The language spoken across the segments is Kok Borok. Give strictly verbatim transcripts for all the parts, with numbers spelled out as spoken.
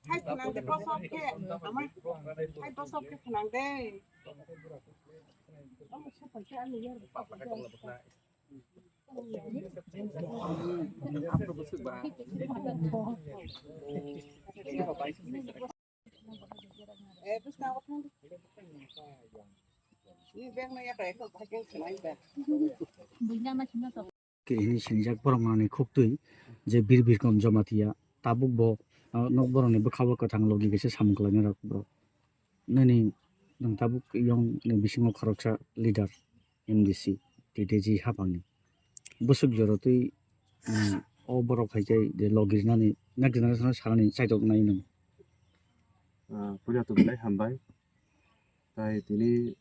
Hai khwnang de, bosok khe, ama, hai bosok khe khwnang de. Eh, bwskango thang. Ni bag no yakai ko, hai khe khwnai ba. Buina ma chino to. Khe hini sinijak borok manani khuktwi je Bir Birkom Jamatia tabuk bo, ah, nok borokni bwkha o kwthang logi kaisa samung khlainai rok borok. Nini nwng tabuk yong ni bisingo khoroksa leader M D C T D G hapangni bwswk jorotwi, mm, o borok hai khe je logi rinani next generation o sanani chaitok nai nwng. Ah, puila to belai hambai. Tai tini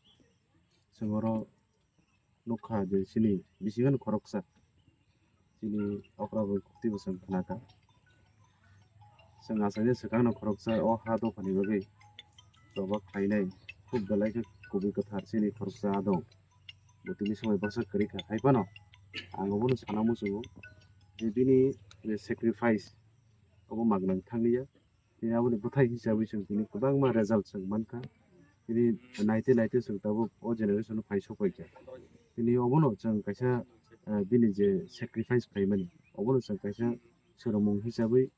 chwng oro nukha je chini bisingo khoroksa chini okra bai kukti bo chwng khnakha. Chwng achaini swkangno khoroksa o ha dophani bagwi choba khlainai khub belai khe kubui kwthar chini khoroksa ha dong. Bo tini swmai baksa kwrwi kha. Hai phano ang obono sana muchungo je bini je sacrifice obo magnang thanglia. Tini aboni bwthai hisabwi chwng tini kwbangma result chwng mankha. Tini naite naite chwng tabuk o generation o phai sokphaikha. Tini obono chwng kaisa, ah, bini je sacrifice khlaimani, obono chwng kaisa swrwngmung hisabwi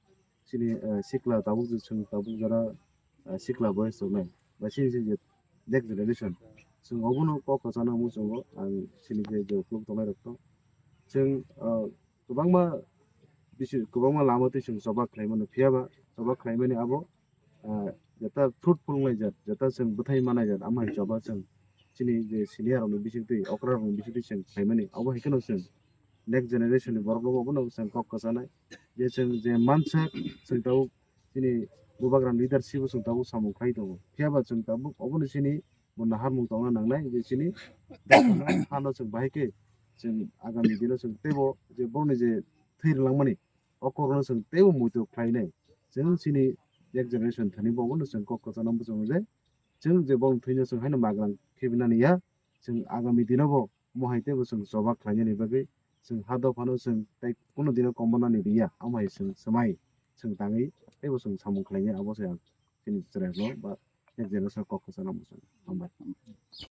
chini, ah, sikla tabuk je chwng tabuk jora, ah, sikla boyes tongnai ba chini je next generation chwng obono kok kwchana muchungo ang chini je je ukuluk tongnai rok to chwng, ah, kwbangma bisi, kwbangma lama twi chwng choba khlaimano, phiya ba choba khlaimani abo, ah, jeta fruitful wngnai jat, jeta chwng bwthai manai jat, amo hai choba chwng chini je senior rokni bisingtwi, okra rokni bisingtwi chwng khlaimani, abo hai kheno chwng next generation ni borok rokbo abono chwng kok kwchanai, je chwng je mansa chwng tabuk chini bubagra leadership o chwng tabuk samung khlai tongo, phiya ba chwng tabuk obono chini bo naharmung tongna nangnai je chini hano chwng bahai khe chwng agami dino chwng teibo je borokni je thwi rwlangmani o kokno chwng teibo muitu khlainai. Chwng chini next generation thani bo obono chwng kok kwchana muchungo je chwng je borokni thwino chwng haino magrang khibinani ya, chwng agami dino bo omo hai teibo chwng choba khlainani bagwi chwng ha dophano chwng tei kunu dino komonani riya, omo hai chwng swmai chwng tangwi teibo chwng samung khlainai abo se ang chini chwrairokno ba next generation kok kwchana muchungo. Hambai.